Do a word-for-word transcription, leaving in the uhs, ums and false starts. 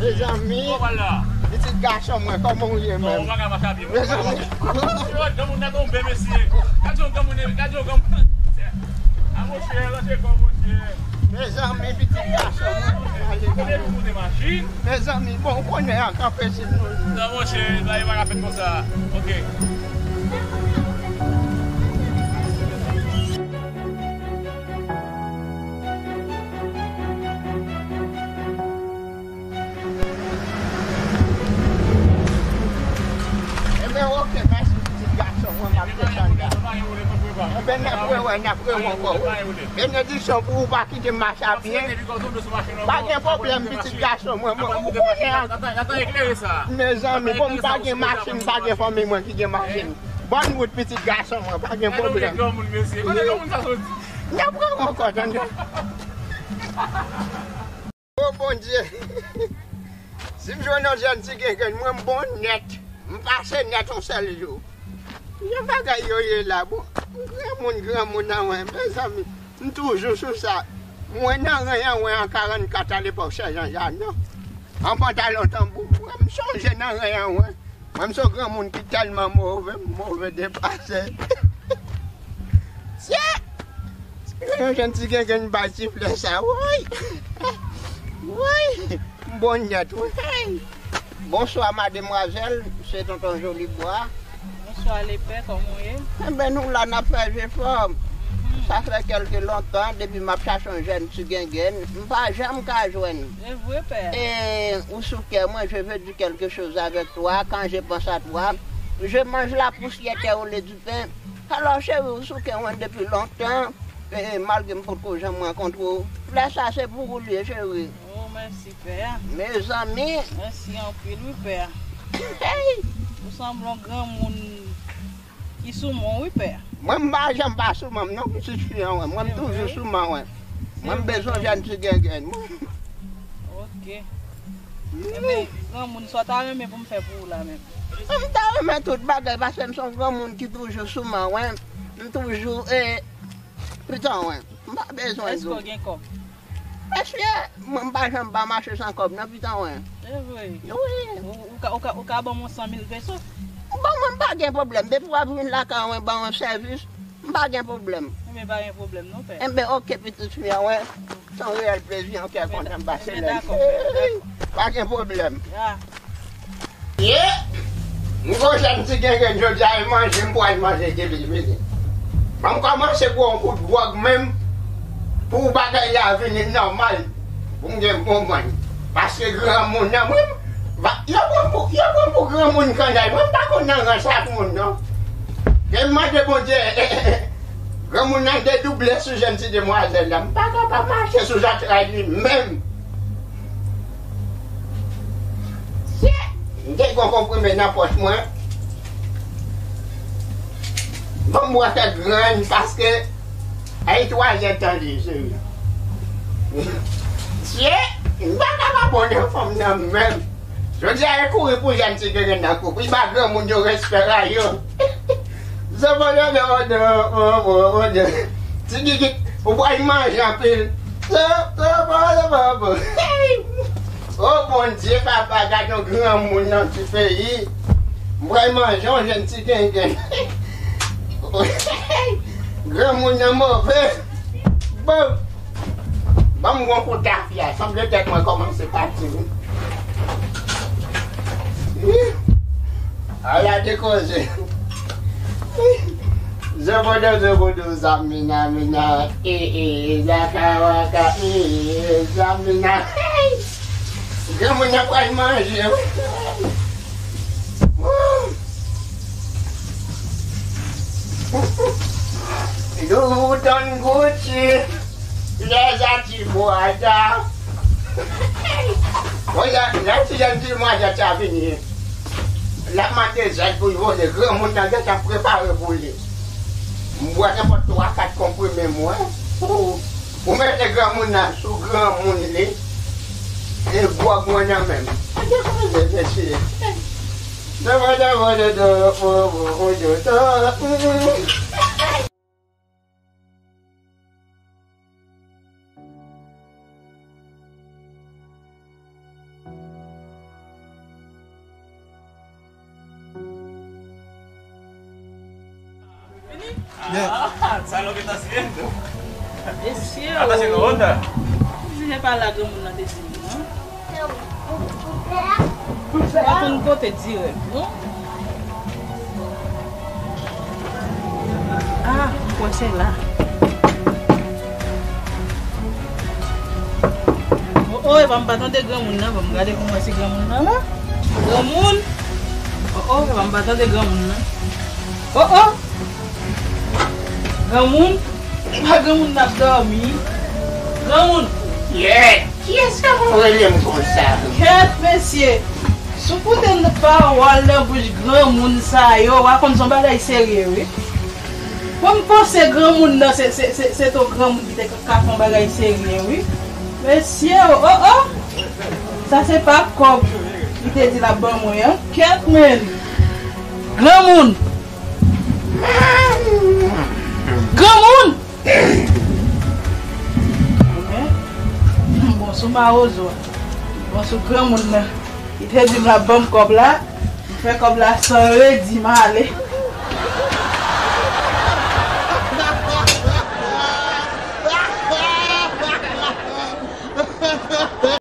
Mezanmi, pitit gason mwen, kòman w ye menm? Mezanmi. Granmoun nan tonbe, mesye. Gade yon granmoun, gade yon granmoun. A monchè, lanje kò, monchè. Mezanmi, pitit gason mwen. Kote nou moute machin? Mezanmi, bon, ou konnen an kanpe si nou. Non, monchè, bagay pa ka fèt konsa. Ok. Ebyen, ok, mèsi, pitit gason mwen, m ap desann la. Ebyen, n ap rewè, n ap rewè ankò, wi. Benediksyon pou ou, pa kite m mache a pye. Pa gen pwoblèm, pitit gason mwen, mwen, ou konnen. Mezanmi, bon, m pa gen machin, m pa gen fanmi mwen ki gen machin. Bòn wout, pitit gason mwen, pa gen pwoblèm. N ap rewè ankò, tande. O Bondye, si m jwenn yon jèn ti gengrenn, mwen m bon nèt, m pase nèt yon sèl jou. Jan bagay yo ye la, bon, granmoun, granmoun nan mwen, mezanmi, m toujou sou sa. Mwen nan ren an, wen an karannkat alepòk, sèjan Janon. An pantalon tanbou, mwen m sonje nan ren an, wen. Mwen, m se yon granmoun ki tèlman move, m move depase. Sye! Yon jèn ti gengrenn bay ti flè sa, woy! Woy! M bon nèt, woy! Bonswa, mademwazèl, se tonton Jolibwa. Bonswa, lepè, kòman w ye? Enben, nou la, n ap fè jefò. Sa fè kèlke lontan depi m ap chache yon jèn ti gengrenn, m pa janm ka jwenn. Se vre, pè. E ou sou kè mwen, je veux dire quelque chose avec toi, quand je pense à toi, je mange la poussière, t'es au lait du pain. Alò, cheri, ou sou kè mwen depi lontan, e, e, malgre m potko janm rankontre w. Flè sa, se pou ou l ye, cheri. Oh, mèsi, pè. Mezanmi. Mèsi anpil, wi, pè. Hey! Ou sanble yon granmoun ki sou men w, wi, pè. Mwen, m pa janm pa sou men m, non, pitit fi an, wi. Mwen, m toujou sou men w, wi. Mwen, m bezwen jèn ti gengrenn, mwen. Ok. Ebyen, granmoun, sa w ta renmen pou m fè pou ou la menm? M ta renmen tout bagay, paske m se yon granmoun ki toujou sou men w, wi. M toujou, e, pitan, wi. M pa bezwen di w. Èske w gen kòb? Mesye, mwen m pa janm pa mache san kòb, non, pitan, wi. Se vre? Wi. Ou, ou ka, ou ka, ou ka ban m yon san mil peso? Bon, mwen m pa gen pwoblèm. Depi w ap vin lakay mwen, ban yon sèvis, m pa gen pwoblèm. Ebyen, pa gen pwoblèm, non, pè. Enben, ok, pitit fi an, wi. Se yon reyèl plezi, yon kè kontan m pase lè. Ebyen, dakò, pè, dakò. Pa gen pwoblèm. Ya. Ye! M gon jèn ti gengrenn jodi a, e manje m pral manje depi l vini. Ban m kòmanse bwè yon kout gwòg menm pou bagay la vini nòmal, pou m gen bon mwen. Paske granmoun nan, mwen, va, yo pran m pou, yo pran m pou granmoun kannay. Mwen, m pa konn nan rans ak moun, non. Gen m mande Bondye, granmoun nan dedouble sou jèn ti demwazèl la. M pa kapab mache sou zantray li menm. Sye! M te gen yon konprime nan pòch mwen. Ban m bwè kèk grenn paske ay twazèdtan li, cheri. Sye! M pa kapab bon nan fanm nan menm. Jodi a, e kouri pou jèn ti grenn nan kouri. Ba granmoun yo respè a yo. Ti gigit, ou pral manje anpil. O Bondye, papa, gad yon granmoun nan ti peyi. M pral manje yon jèn ti gengrenn. Granmoun nan move. Bon. Ban m gon kout tafya, sanble tèt mwen kòmanse pati, wi. Ih, ala de koze. Zobodo, zobodo, zamina, mina, e, e, zaka, waka, e, e, zamina. Granmoun nan pral manje, wi. Louis Vuitton, Gucci, lè zati bwata. Bon, lè, lè ti jèn ti mwazel sa vini, l ap mande zèl pou l vole, granmoun nan gentan prepare pou li. M bwè nenpòt twa, kat konprime mwen pou, pou mete granmoun nan sou granmoun li. E gwòg mwen nan men m. Gade koze, mesye. Dobo, dobo, dodo, o, o, o, dodo, mm. Ah, salón que está haciendo. Mesye, oh. Está haciendo onda. Si se pa la granmoun nan te di m, non? Ou pa konn kote dirèk, non? Ah, m kwè se la. Oh, oh, epa m pa tande granmoun nan. Ban m gade kòman se granmoun nan la. Granmoun. Oh, oh, epa m pa tande granmoun nan. Oh, oh. Granmoun. Pa granmoun n ap dòmi. Granmoun. Yeah. Kiyès k ap rele m konsa? Kèt, mesye. Si w koute pawòl nan bouch granmoun sa yo, w a konn se yon bagay serye, wi. Bon, m panse granmoun nan, se, se, se, se t yon granmoun ki te ka fè yon bagay serye, wi. Mesye, oh, oh, oh. Sa se pa kòb li te di l ap ban mwen an. Kèt, men. Granmoun. Granmoun. Bon, sou mawozo a. Bon, sou granmoun nan. Li te di m l ap ban m kòb la. M fè kòb la san redi, m ale.